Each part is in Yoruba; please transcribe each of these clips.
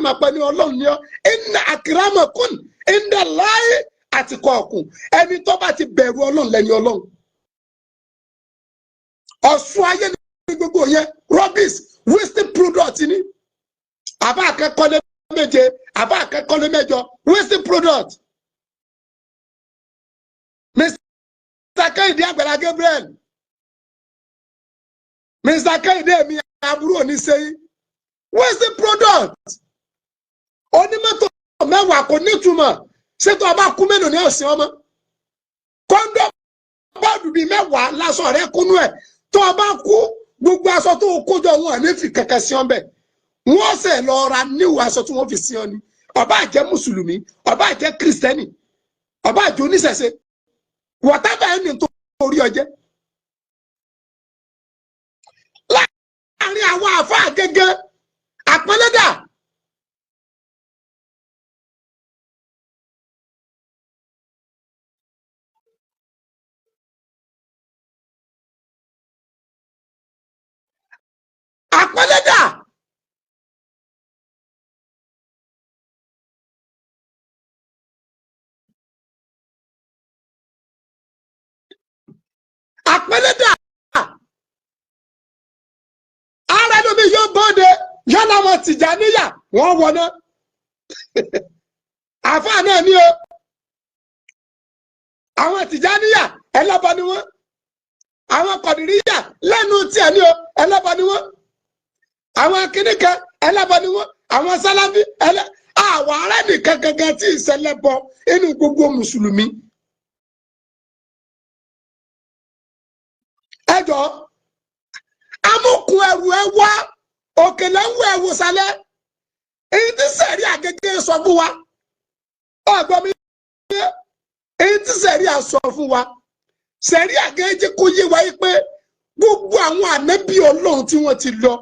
mọ̀ pé ní Ọlọ́run ni ọ́. Inna akramakum indallahi atqakum. Ẹni tó bá ti bẹ̀rù Ọlọ́run lẹ́ni Ọlọ́run. Ọ̀ṣun ayé ní gbogbo yẹn, rubbish, wasting product ni. Àbá akẹ́kọ̀ọ́ méje, àbá akẹ́kọ̀ọ́ mẹ́jọ, wasting product. Mr. Kẹ́hìndé Àgbàlá Gabriel, Mr. Kẹ́hìndé mi, àbúrò ní sẹ́yìn, wasting product. Onímọ́tò 10 kò nítumọ̀. Ṣètò ọba kú, mélòó ní ọ̀sìn ọmọ? Kọ́ńdọ̀ bọ́ọ̀dù bíi 10 lásán rẹ kúnú ẹ̀. Tó o bá kú, gbogbo aṣọ tó o kójọ, wọn ní fi kẹ̀kẹ́ sí ọ bẹ́ẹ̀. Wọ́n sẹ̀ lọ ra níwò aṣọ tí wọ́n fi sí ọ ni. Ọba jẹ́ mùsùlùmí, ọba jẹ́ kìrìsìtẹ́nì, ọba jẹ́ oníṣẹ̀ṣe, whatever ẹni tó orí ọjẹ́. Láàrin àwọn àfáà gẹ́gẹ́ àpẹlẹ́dà, àpẹlẹ́dà, àpẹlẹ́dà, ara ẹlòmíì yóò bọ́de yálà wọn Tìjàníyà, wọ́n wọná. Àfáà náà ní o, àwọn Tìjàníyà ẹlẹ́bọ ni wọ́n, àwọn Kọ̀dìríyà lẹ́nu tiẹ̀ ní o, ẹlẹ́bọ ni wọ́n, àwọn akíníkan ẹlẹ́bọ ni wọ́n, àwọn Sáláfí ẹlẹ́. Àwọn ará nìkan gangan tí ìṣẹ̀lẹ̀ bọ inú gbogbo mùsùlùmí. Ẹ jọ, amúkun ẹrù ẹ wá òkèlè ń wọ ẹwù sálẹ̀. Èyí tí sẹ̀rí àgẹ́gẹ́ sọ fún wa, ọgbọ́n mi yé. Èyí tí sẹ̀rí àsọ fún wa, sẹ̀rí àgẹ́gẹ́ kó yé wa yìí pé gbogbo àwọn ànábì Ọlọ́run tí wọ́n ti lọ,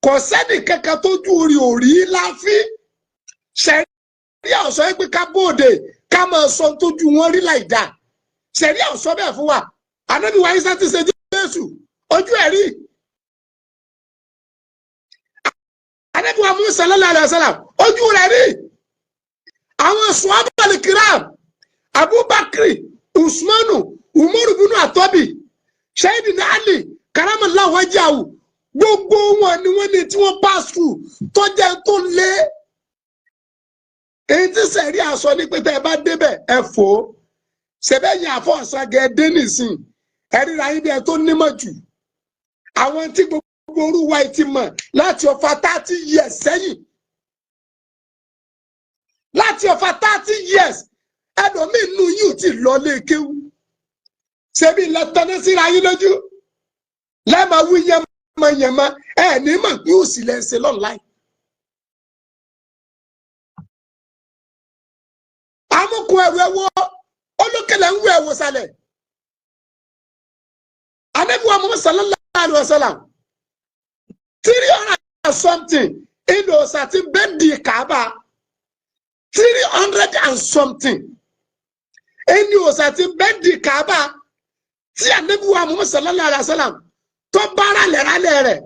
kò sẹ́ni kankan tójú orí òrí láàfin. Sẹ̀rí àsọ yìí pé ká bóde ká máa sọ tójú wọn rí láì dáa. Sẹ̀rí àsọ bẹ́ẹ̀ fún wa. Ànábì wa Ìsá ti ṣe Jésù, ojú ẹ̀ rí. Ànábì wa Musa sallallahu alaihi wasallam, ojú rẹ̀ rí. Àwọn sùhábàlì kiram, Abubakar, Usmanu, Umaru bunu Atọ́bì, Sayyidina Ali karamallahu wajhahu, gbogbo wọn ni wọ́n ní tí wọ́n pass through tọ́jà tó lé. Èyí tí sẹ̀rí àsọ ní pé tẹ́ ẹ bá débẹ̀, ẹ fò ó sẹ́bẹ̀yìn àfọ̀nsá gẹ̀ẹ́dẹ́ nìsín. Ẹ ríra yín bí ẹ tó nímọ̀ jù. Àwọn tí gbogbo orúwa ti mọ̀ láti ọ̀fà 30 years sẹ́yìn, láti ọ̀fà 30 years, ẹlòmíín nù yìí ò tí lọ lé kéwú. Ṣebí lẹ́tọ́ní síra yín lójú lẹ́ẹ̀ma wí yẹmọ yẹmọ, ẹ ní mọ̀ pé òsì lẹ́ ń ṣe lọ́nláì. Amúkun ẹrù ẹwọ olókèlè ń wú ẹwọ sálẹ̀. Ànábì wa Muhammad sallallahu alaihi wasallam, 300 and something ìlú ọ̀sà tí bẹ́ẹ̀ di Kaaba, 300 and something ẹni ọ̀sà tí bẹ́ẹ̀ di Kaaba tí Ànábì wa Muhammad sallallahu alaihi wasallam tó bára lẹ̀rálẹ̀ rẹ̀,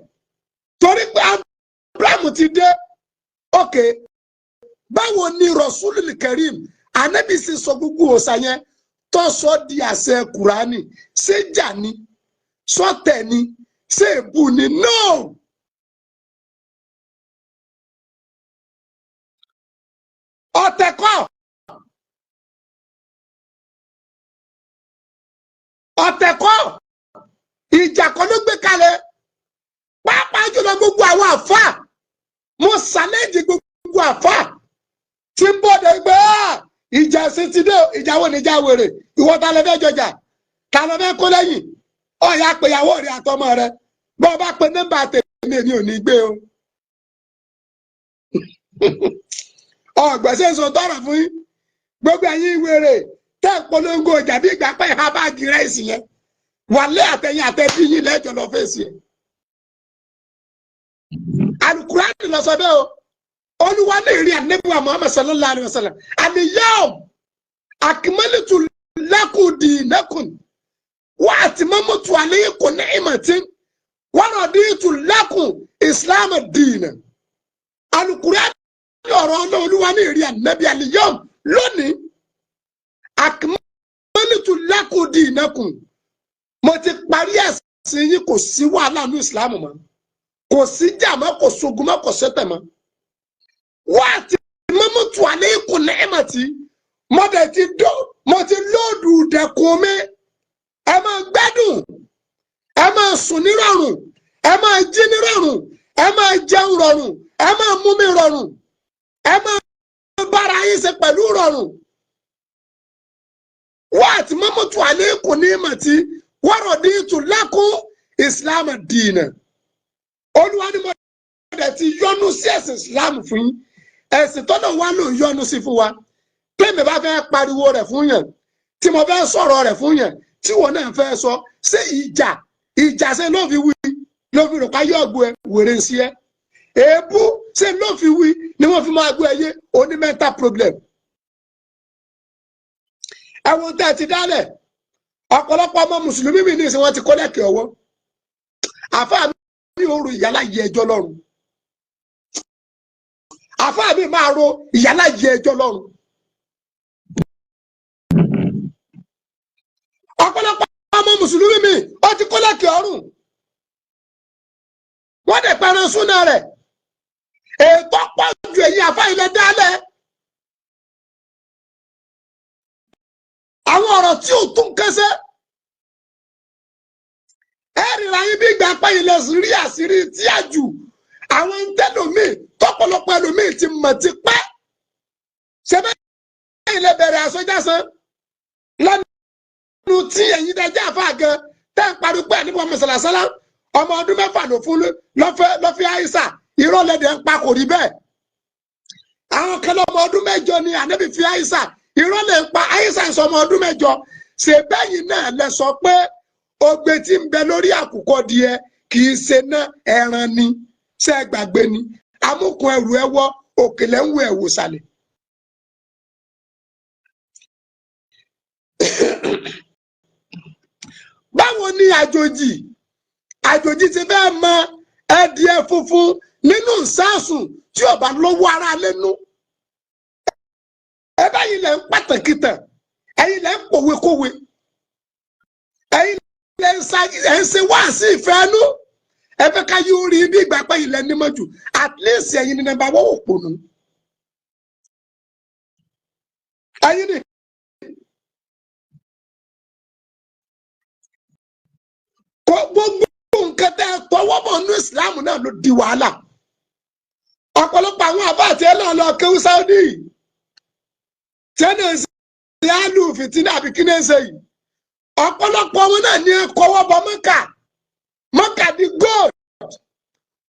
torí pé Abraham ti dé. Ok, báwo ni Rasulul Karim Ànábì sì sọ gbogbo ọ̀sà yẹn tó sọ di àṣẹ Kùránì? Ṣé jà ni? Sọtẹ̀ ni? Ṣé èbú ni? No. Ọ̀tẹ̀ kọ́, ọ̀tẹ̀ kọ́, ìjà kan ló gbé kalẹ̀. Pàápàá jùlọ gbogbo àwọn àfáà, mo ṣàlẹ́jì gbogbo àfáà tí ń bọ̀ dé gbé ìjà sí ti dé. Ìjà wo ni ìjà wèrè? Ìwọ ta ló fẹ́ jọjà? Ta ló fẹ́ kó lẹ́yìn? Ọ̀yà pèyàwó rẹ àtọmọ rẹ. Bọ́ ọ bá pe nọ́mbà tèmi, èmi ò ní gbé o. Ọ̀gbẹ́sẹ̀ sọ tọrọ fún yín. Gbogbo ẹ̀yin wèrè tẹ́ ń polongo ọjà bí ìgbà pẹ́ ìhà báàgì ráìsì yẹn wàlẹ́, àtẹ̀yìn àtẹ̀bí yín lẹ́jọ́ lọ fèsì ẹ̀. Alukurani lọ sọ bẹ́ẹ̀ o. Olúwa ní ìrìn ànábì wa Muhammad sallallahu alayhi wa sallam, al-yawm akmaltu lakum dinakum wa atmamtu alaykum ni'mati wa raditu lakum islam diina. Alukurani ọ̀rọ̀ ọlọ́run. Olúwa ní ìrì ànábì àlìyọ́m lónìí, akmalitu lakum dinakum, mo ti parí ẹ̀sìn yín. Kò sí wàhálà ní ìsìlámù mọ́, kò sí jà mọ́, kò sógun mọ́, kò sẹ́tẹ̀ mọ́. Wá àti mọ́mọ́tò alaykum ni'mati, mo dẹ̀ ti dó, mo ti lóòdù dẹ̀kun mi. Ẹ máa gbádùn, ẹ máa sùn nírọ̀rùn, ẹ máa jí nírọ̀rùn, ẹ máa jẹun rọ̀rùn, ẹ máa mú mi rọ̀rùn, ẹ máa bára yín ṣe pẹ̀lú rọ̀rùn. Wá àti mọ́mọ́tò alaykum ni'mati waraditu lakum islam dina. Olúwa ni mo dẹ̀ ti yọ́nú sí ẹ̀sìn Islam fún yín. Ẹ̀sìn tọ́nà wa ló yọ́nú sí fún wa. Tẹ́mi bá fẹ́ pariwo rẹ̀ fún yẹn, tí mo fẹ́ sọ̀rọ̀ rẹ̀ fún yẹn, tí wọn náà fẹ́ sọ, ṣé ìjà ìjà ṣe ló fi wí, ló fi rò páyọ̀ ọ̀gbọ́ ẹ wèrè ń sí ẹ? Èébú ṣe ló fi wí ni wọ́n fi máa gbọ́ ẹ yé oní mental problem. Ẹ̀wọ̀n tẹ́ ẹ ti dálẹ̀, ọ̀pọ̀lọpọ̀ ọmọ mùsùlùmí mi ní ìsìn wọn ti kó lẹ́kẹ̀ẹ́ ọwọ́. Àfáà mi ò ro ìyálà yẹ ẹjọ́ lọ́rùn, àfáà mi máa ro ìyálà yẹ ẹjọ́ lọ́rùn. Ọ̀pọ̀lọpọ̀ ọmọ mùsùlùmí mi ó ti kó lẹ́kẹ̀ẹ́ ọrùn, wọ́n dẹ̀ pẹran súnà rẹ̀. Ètò pọ̀ ju èyí àfáà ilẹ̀ dálẹ̀. Àwọn ọ̀rọ̀ tí ò tún kẹsẹ́, ẹ ríra yín bí ìgbà pé ilẹ̀ rí àṣírí tí a jù àwọn ntẹ́lómìn tọ́pọ̀lọpọ̀ ẹlòmíì ti mọ̀ ti pẹ́. Ṣé bẹ́ẹ̀ ilẹ̀ bẹ̀rẹ̀ àsọjásán lẹ́nu tí ẹ̀yin dájá àfa gan tẹ́ ń parí pé àníbọ̀ mọ̀sálásálá ọmọ ọdún 6 ló fún lọ́fẹ́ àìsà, irọ́ lẹ́dẹ̀ ń pa, kò rí bẹ́ẹ̀. Àwọn kan lọ́mọ ọdún 8 ni ànábì fi àìsà, irọ́ lè ń pa, àìsà ń sọ ọmọ ọdún 8. Ṣe bẹ́yìn náà lẹ sọ pé ogbe tí ń bẹ lórí àkùkọ díẹ̀ kì í ṣe ná ẹran ni? Ṣe é gbàgbé ni? Amúkun ẹrù ẹ wọ òkèlè ń wo ẹwò sàlẹ̀. Báwo ni àjòjì ti fẹ́ mọ ẹdìẹ funfun nínú ìsáàsùn tí ó bá lọ́wọ́ ara lẹ́nu? Ẹ báyìí lẹ ń pàtàkìtàn, ẹ̀yin lẹ ń pòwekówe, ẹ̀yin lẹ ń ṣe wáàsí ìfẹ́ ẹnu. Ẹ fẹ́ ká yóò rí bí ìgbà pé ilẹ̀ nímọ̀ jù. At least ẹ̀yin ni nọ́mbà wọ́n òpònú. Ẹ̀yin ni kò gbogbo nǹkan tẹ́ ẹ tọwọ́ bọ̀ nínú ìsìláàmù náà ló di wàhálà. Ọ̀pọ̀lọpọ̀ àwọn àbá àti ẹ̀ náà lọ kéwú Sáúdì tẹ́lẹ̀ ṣe àlù fìtínà àbí kí ní ṣe yìí. Ọ̀pọ̀lọpọ̀ wọn náà ní kọwọ́ bọ Mọ́kà, Mọ́kà di gold,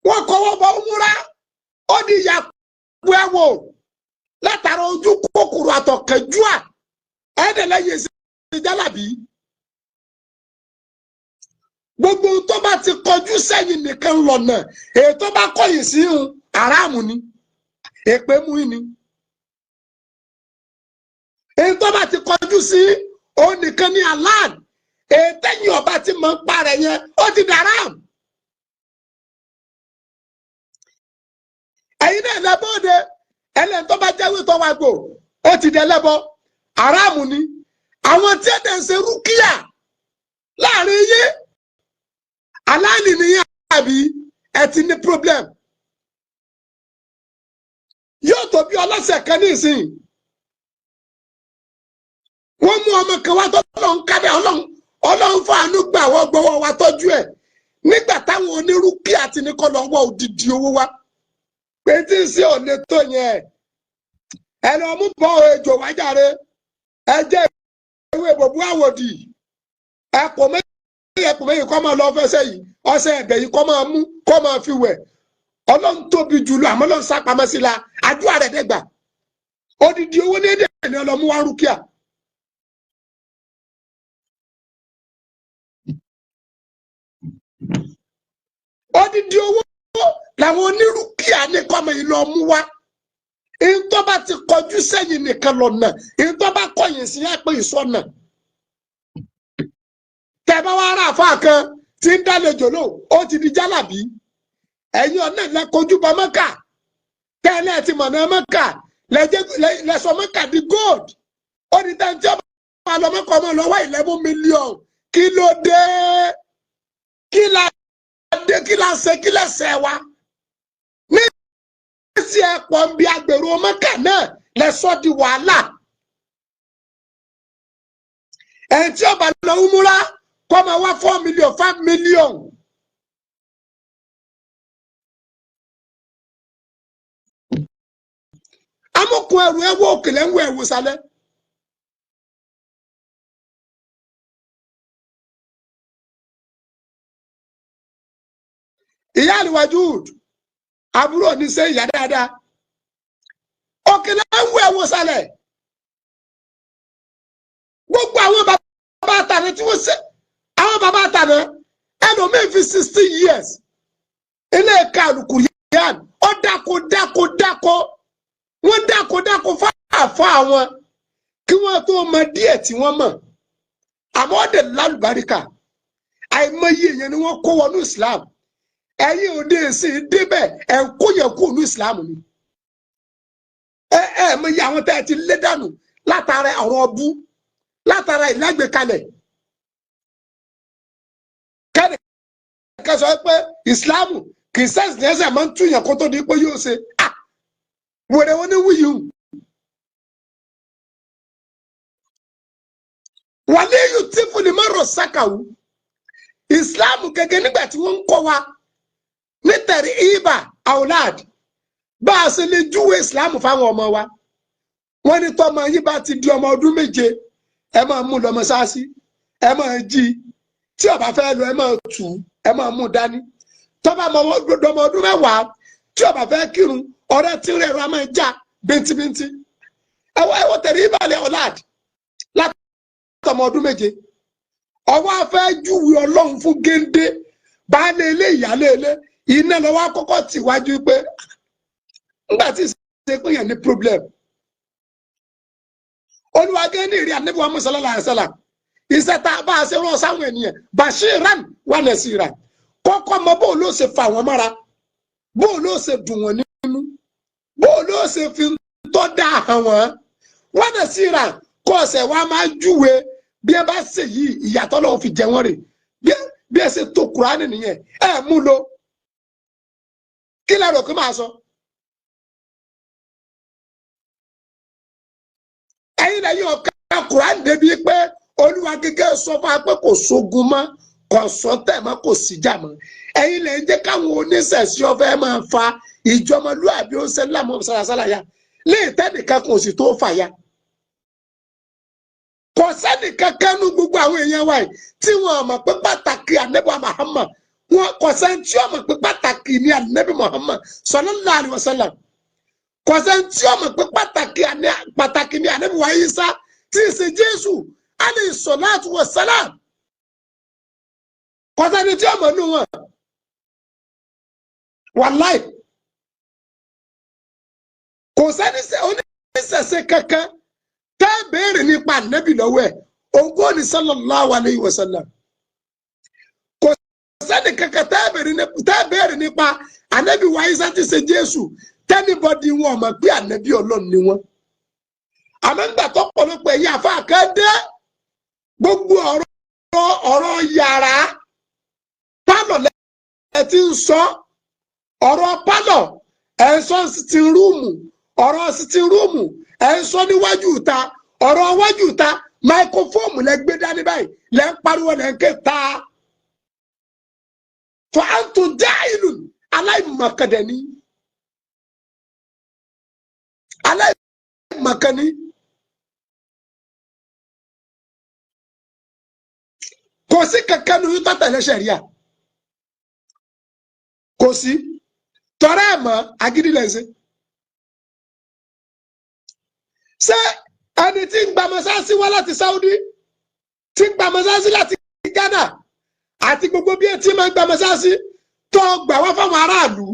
wọ́n kọwọ́ bọ múra, ó di ìyàpọ̀ ẹ̀wò látara ojú kòkòrò àtọ̀kẹ́júà ẹ̀ẹ́dẹ̀lẹ́yẹ ṣe jálàbí. Gbogbo tó bá ti kọjú sẹ́yìn nìkan lọ́nà, èyí tó bá kọ̀yìn sí ń aráàmù ni, èpè mú ni. Èyí tó bá ti kọjú sí òun nìkan ní aláàd, èyí tẹ́yìn ọba ti mọ̀ ń parẹ́ yẹn ó ti dàrám. Ẹ̀yin náà lẹ́bọ̀ọ́dẹ ẹlẹ́ni tó bá jẹ́wé tó wá gbò ó ti dẹ lẹ́bọ, aráàmù ni. Àwọn tí ẹ̀dẹ̀ ń ṣe rúkìá láàrin yín aláàlì nìyẹn, àbí ẹ ti ní problem. Yóò tó bí ọlọ́sẹ̀ kan ní ìsìn, wọ́n mú ọmọ kan wá tó lọ́n kádà, ọlọ́run fàánú gbà wọ́n gbọ́wọ́ wa tọ́jú ẹ̀ nígbà táwọn onírúkìá ti ní kọ́ lọ́wọ́ òdìdí owó wa pé tí ń sí òní tó yẹn. Ẹ lọ mú bọ́ ejò wájàre, ẹ jẹ́ ewé bòbú àwòdì, ẹ kò méjì ẹ kò méjì kọ́ máa lọ fẹsẹ̀ yìí, ọṣẹ ẹ̀bẹ̀ yìí kọ́ máa mú kọ́ máa fi wẹ̀. Ọlọ́run tóbi jùlọ, àmọ́ ọlọ́run sápamọ́ sí la àdúrà rẹ̀ dẹ́gbà. Odidi owó ní èdè ní ọlọ́mú wá rúkìá. Odidi owó làwọn onírúkìá ní kọ́mọ yìí lọ mú wá. Ìtọ́ bá ti kọjú sẹ́yìn nìkan lọ́nà, ìtọ́ bá kọ̀yìn sí yá pé ìsọ̀nà. Tẹ́ bá wá rà fáà kan tí ń dálejò lò ó ti di jálàbí. Ẹ̀yin ọ̀nà ilẹ̀ kojú bọ Mọ́kà. Tẹ́lẹ̀ ti mọ̀nà Mẹ́kà lẹ́sọ̀ Mẹ́kà di gold. Ó ní tẹ́ntì ọba lọ Mẹ́kà ọmọ lọ́wọ́ 11 million. Kí ló dé? Kí la dé? Kí la ṣe? Kí lẹ́sẹ̀ wa? Ní sí ẹ̀pọ̀ ń bí agbèrò Mẹ́kà náà lẹ́sọ̀ di wàhálà. Ẹni tí ọba lọ umura kọ́ máa wá 4 million, 5 million. Amúkun ẹrù ẹwọ òkèlè ń wọ ẹwù sálẹ. Ìyá àlùwàjúùd àbúrò ní sẹ ìyá dáadáa. Òkèlè ń wọ ẹwù sálẹ. Gbogbo àwọn bàbá àtàná tí wọ́n ṣe àwọn bàbá àtàná ẹlòmíín fi 60 years ilé ẹ̀ka àlùkùránì ó dáko dáko dáko wọ́n dáko dáko fáfá àwọn kí wọ́n tó mọ díẹ̀ tí wọ́n mọ̀. Àmọ́ ọ̀dẹ̀ lálùbáríkà àìmọye èèyàn ni wọ́n kó wọnú Islam. Ẹ̀yin òde ìsìn débẹ̀ ẹ̀ ń kó yẹn kó nú Islam ni. Ẹ ẹ mọye àwọn tẹ́ ẹ ti lé dànù látara ọ̀rọ̀ ọbú, látara ìlágbèkalẹ̀. Kẹ́ni kẹsàn pé Islam kì í sẹ́sì ní ẹsẹ̀ máa ń túyàn kó tó di pé yóò ṣe wèrè wọn ní wíyù. Wàlíyù tí fúnni má rọ̀ sákàwù. Islam gẹ́gẹ́ nígbà tí wọ́n ń kọ́ wa nítẹ̀rí ibà aulad bá a ṣe lè júwe Islam fáwọn ọmọ wa. Wọ́n ní tọ́mọ yín bá ti di ọmọ ọdún 7, ẹ máa mú lọ mọ́ṣáláṣí, ẹ máa jí, tí ó bá fẹ́ lọ ẹ máa tù ú, ẹ máa mú dání. Tó bá ọmọ ọdún 10 tí ó bá fẹ́ kírun, ọ̀rẹ́ tí ń rẹ̀ ẹ̀rọ máa já bíntíbíntí. Ẹ wọ tẹ̀rí ìbàlẹ̀ ọ̀làd látọmọ ọdún 7. Ọwọ́ afẹ́ júwe Ọlọ́run fún géńdé baálé ilé ìyálé ilé iná lọ́wọ́ akọ́kọ́ tì wájú pé ńgbà tí ìṣe pé yẹn ní problem. Olùwàgẹ́ ní ìrìn ànábì wa sallallahu alaihi wasallam iṣẹ́ tá a bá a ṣe rán sáwọn ènìyàn bashiran wa nasira kọ́kọ́ mọ bó ló ṣe fà wọ́n mọ́ra, bó ló ṣe dùn wọ́n nínú, bó ló ṣe fi tọ́ da hàn wọ́n, wa nasira kọ́ ọ̀sẹ̀ wa máa júwe bí ẹ bá ṣe yìí ìyàtọ̀ lọ́wọ́ fi jẹ wọ́n rè bí ẹ ṣe tó Kùránì nìyẹn ẹ mú lo kí lẹ rò pé máa sọ. Ẹ̀yin lẹ́yìn ọ̀ka Kùránì débi pé Olúwa gẹ́gẹ́ sọ fún wa pé kò sógun mọ́, kò sọ́tẹ̀ mọ́, kò síjà mọ́. Ẹ̀yin lẹ́yìn jẹ́ káwọn oníṣẹ̀ṣe ọ̀fẹ́ máa fa ìjọmọlúàbí ó ń ṣe lámọ̀ sàràsàrà ya léè tẹ́nìkan kò sì tó fà ya. Kò sẹ́nìkan kánú gbogbo àwọn èèyàn wa yìí tí wọ́n mọ̀ pé pàtàkì ànábì Muhammad, wọn kò sẹ́ni tí wọ́n mọ̀ pé pàtàkì ní ànábì Muhammad sallallahu alaihi wasallam. Kò sẹ́ni tí wọ́n mọ̀ pé pàtàkì ní ànábì wa Isa tí ì ṣe Jésù alayhi salatu wa salam. Kò sẹ́ni tí wọ́n mọ̀ nù wọn. Wàláì kò sẹ́ni oníṣẹ̀ṣe kankan tẹ́ béèrè nípa ànábì lọ́wọ́ ẹ̀ ogún ní sallallahu alayhi wa sallam. Kò sẹ́ni kankan tẹ́ béèrè nípa ànábì wa Isa tí ṣe Jésù tẹ́nibọ́dì wọn mọ̀ pé ànábì Ọlọ́run ni wọ́n. Àmọ́ ńgbà tó pọ̀lọpọ̀ ẹ̀yìn àfa kan dé gbogbo ọ̀rọ̀ yàrá pálọ̀ lẹ́ ti ń sọ ọ̀rọ̀ pálọ̀ ẹ̀ ń sọ sitting room, ọ̀rọ̀ sitting room ẹ̀ ń sọ níwájú ìta, ọ̀rọ̀ wájú ìta máikrófóòmù lẹ gbé dání báyìí lẹ ń pariwo lẹ ń ké ta. Fọ àǹtò já ìlú aláìmọ̀kẹ́dẹ̀ ni aláìmọ̀kẹ́ni. Kò sí kankan nu yóò tẹ̀lé sẹ̀ríà, kò sí tọrẹ ẹ̀ mọ́ agídí lẹ́ ń ṣe. Ṣé ẹni tí ń gba mọ́sáàsì wá láti Saudi, tí ń gba mọ́sáàsì láti Ghana àti gbogbo bí etí máa ń gba mọ́sáàsì tó gbà wá fáwọn aráàlú,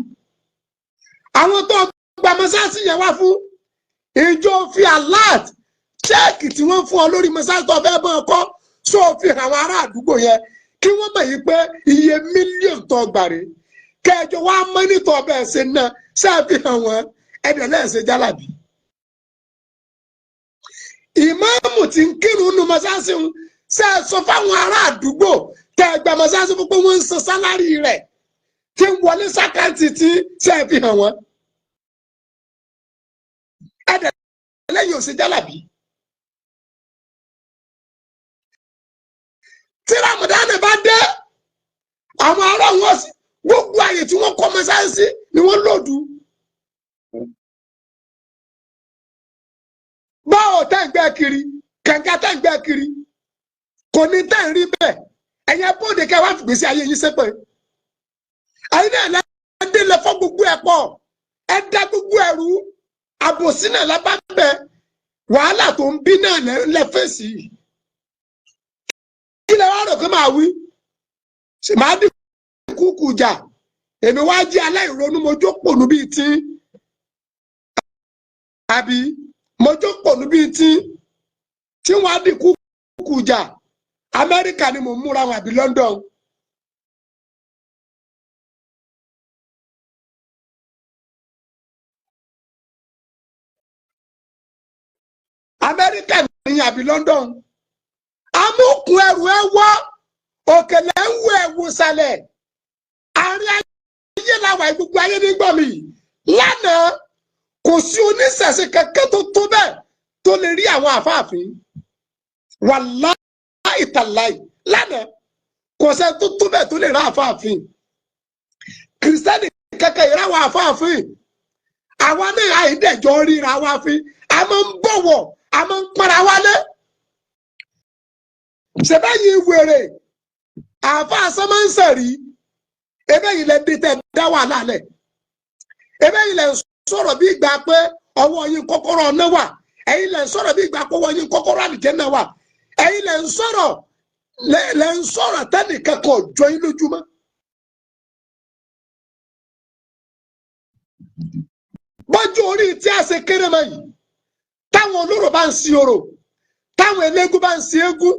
àwọn tó gba mọ́sáàsì yẹn wá fún ìjọ fi alert ṣẹ́ẹ̀kì tí wọ́n fún ọ lórí mọ́sáàsì tó fẹ́ bọ́ ọkọ́ sọ fi hàn àwọn ará àdúgbò yẹn kí wọ́n mọ̀ yìí pé iye mílíọ̀nù tó gbà rè kẹjọ wá mọ́nítọ̀ bẹ́ẹ̀ ṣe náà ṣáà fi hàn wọ́n. Ẹ̀dẹ̀ lẹ́ẹ̀ṣẹ̀ jálàbí. Ìmáàmù tí ń kírun nu mọ́sáàsì ń ṣe é sọ fáwọn ará àdúgbò tẹ́ ẹ gba mọ́sáàsì fún pé wọ́n ń san sálárì rẹ̀ tí ń wọlé sákàǹtì tí ṣe é fi hàn wọ́n. Ẹ̀dẹ̀ lẹ́yìn òsè jálàbí. Tí Ramadan bá dé, àwọn ará wọn gbogbo àyè tí wọ́n kọ́ mọ́sáàsì ni wọ́n lòdù. Báwo tẹ́ ń gbẹ́ kiri, kẹ̀kẹ́ tẹ́ ń gbẹ́ kiri, kò ní tẹ́ ń rí bẹ́ẹ̀. Ẹ̀yin bóde kẹ́ wá fìgbésí ayé yín sépè. Ẹ̀yin náà lẹ́dí lẹ fọ́ gbogbo ẹ̀ pọ̀, ẹ dá gbogbo ẹ̀rú, àbòsí náà lábá bẹ, wàhálà tó ń bí náà lẹ fèsì. Kí lẹ wá rò pé màá wí? Màá dín kúkú jà, èmi wá jẹ́ aláìronú, mo jókòó nù bíi tí, àbí mo jókòó níbi tí wọ́n á dín kúkú jà. Amẹ́ríkà ni mo múra wọn àbí London. Amẹ́ríkà ni àbí London. Amúkùn ẹrù ẹ wọ́, òkèlè ń wọ ẹ̀wù sàlẹ̀. Àárín ayé làwà, gbogbo ayé nígbà mi lánàá. Kò sí oníṣẹ̀ṣe kankan tó tó bẹ́ẹ̀ tó lè rí àwọn àfáàfin. Wàláhì tàláì lánàá kò sẹ́ tó tó bẹ́ẹ̀ tó lè rí àfáàfin. Kìrìsìtẹ́nì kankan ìrá àwọn àfáàfin. Àwa náà àìdẹ̀jọ́ ríra wa fi. A máa ń bọ̀wọ̀, a máa ń pọ́nra wálé. Ṣèbáyìí wèrè àáfàá sọmọ́nsẹ̀rí, ebe yìí lẹ dé tẹ dá wàhálà lẹ̀. Ebe yìí lẹ sọ̀rọ̀ bí ìgbà pé ọwọ́ yín kọ́kọ́rọ́ ọ̀nà wà. Ẹ̀yin lẹ sọ̀rọ̀ bí ìgbà pé ọwọ́ yín kọ́kọ́rọ́ àlìjẹ́nà wà. Ẹ̀yin lẹ ń sọ̀rọ̀ lẹ ń sọ̀rọ̀ tẹ́nìkan kan jọ yín lójúmọ́. Bọ́jú orí tí a ṣe kéré mọ́ yìí, táwọn olóró bá ń sin orò, táwọn eléégún bá ń sin eégún.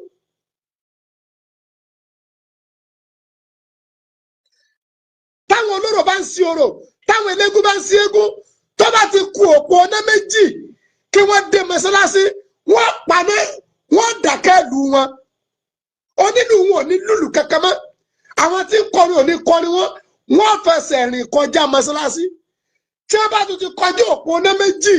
Táwọn olóró bá ń sin orò, táwọn eléégún bá ń sin eégún, tó bá ti ku òpó ọ̀nà méjì kí wọ́n dé mọ́sálásí, wọ́n paná, wọ́n dàkẹ́ lù wọn. Onílù wọn ò ní lùlù kankan mọ́. Àwọn tí ń kọrin ò ní kọrin wọn, wọ́n fẹsẹ̀ rìn kọjá mọ́sálásí. Tí wọ́n bá tún ti kọjá òpó ọ̀nà méjì,